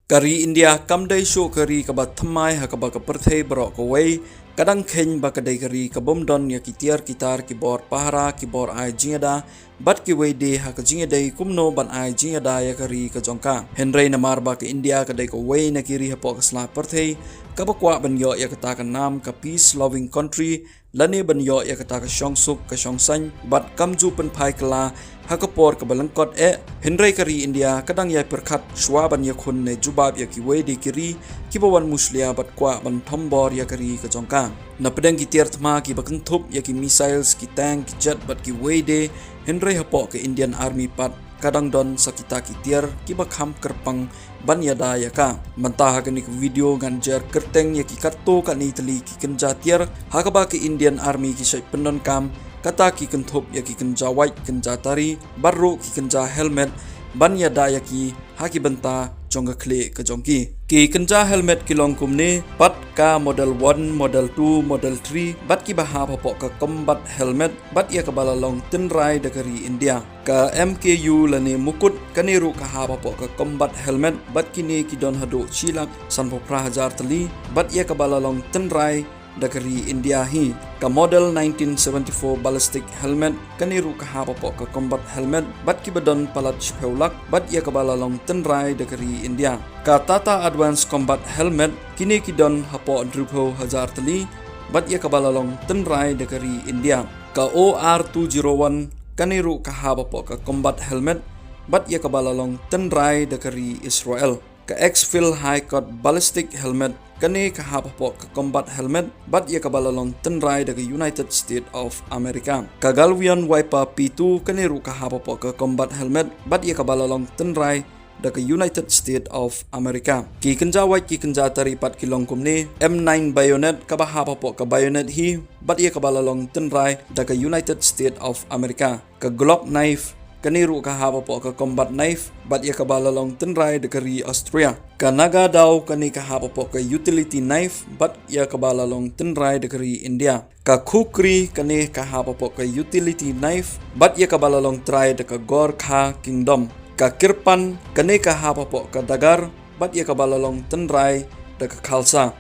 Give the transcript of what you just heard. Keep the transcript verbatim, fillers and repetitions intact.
Ka ri India kam dei shuh ka ri kaba thymmai ha kaba ka pyrthei baroh kawei ka dang kheiñ ba ka dei ka ri ka bym don ïa ki tiar ki tar, ki bor pahara, ki bor ai jingïada bad kiwei de ha ka jingïadei kumno ban ai jingïada ïa ka ri ka jong ka. Hynrei namar ba ka India ka dei kawei na ki ri hapoh ka sla pyrthei kaba kwah ban ïoh ïa kata ka nam ka peace loving country, lane ban ïoh ïa kata ka shongsuk ka shongsaiñ bad kam ju pynphai kylla ha ka por kaba lyngkot eh, hynrei ka ri India ka dang ïai pyrkhat shwa ban ïakhun ne jubab ïa kiwei de ki ri kiba wan mushlia bad kwah ban thombor ïa ka ri ka jong ka. Na pdeng ki tiar thma kiba kynthup ïa ki missiles, ki tank, ki jet bad kiwei de, hynrei hapoh ka Indian Army pat ka dang don sa kita ki tiar kiba kham kyrpang ban ïada ïa ka. Mynta ha kane ka video ngan jer kyrteng ïa ki katto katne tylli ki kynja tiar ha kaba ka Indian Army ki shait pyndonkam, kata ki kynthup ïa ki kynja wait, kynja tari bad ruh ki kynja helmet ban ïada ïa ki ha ki bynta jong ka khlieh ka jong ki. Ki kynja helmet ki long kumne: Patka Model one, Model two, Model three, bad kiba hap hapoh ka combat helmet, bad ïa kaba la long tynrai da ka ri India. Ka M K U lane Mukut, kane ruh ka hap hapoh ka combat helmet, bad kine ki don haduh shi lak sanphew phra hajar tylli, bad ïa kaba la long tynrai da ka ri India hi. Ka Model nineteen seventy-four ballistic helmet, kane ruh ka hap hapoh ka combat helmet, bad kiba don palat shiphew lak, bad ïa kaba la long tynrai da ka ri India. Ka Tata Advance Combat Helmet, kine ki don hapoh hynriewphew hajar tylli, bad ïa kaba la long tynrai da ka ri India. Ka O R two zero one, kane ruh ka hap hapoh ka combat helmet, bad ïa kaba la long tynrai da ka ri Israel. Ka X-Fil Hi-Cut Ballistic Helmet, kane ka hap hapoh ka combat helmet, bad ïa kaba la long tynrai da ka United States of America. Ka Galvion Viper P two, kane ruh ka hap hapoh ka combat helmet, bad ïa kaba la long tynrai da ka United States of America. Ki kynja wait ki kynja tari pat ki long kumne: M nine bayonet, kaba hap hapoh ka bayonet hi, bad ïa kaba la long tynrai da ka United States of America. Ka Glock knife, kane ruh ka hap hapoh ka combat knife, bad ïa kaba la long tynrai da ka ri Austria. Ka Nagadaw, kane ka hap hapoh ka utility knife, bad ïa kaba la long tynrai da ka ri India. Ka Kukri, kane ka hap hapoh ka utility knife, bad ïa kaba la long tynrai da ka Gorkha Kingdom. Ka Kirpan, kane ka hap hapoh ka dagar, bad ïa kaba la long tynrai da ka Khalsa.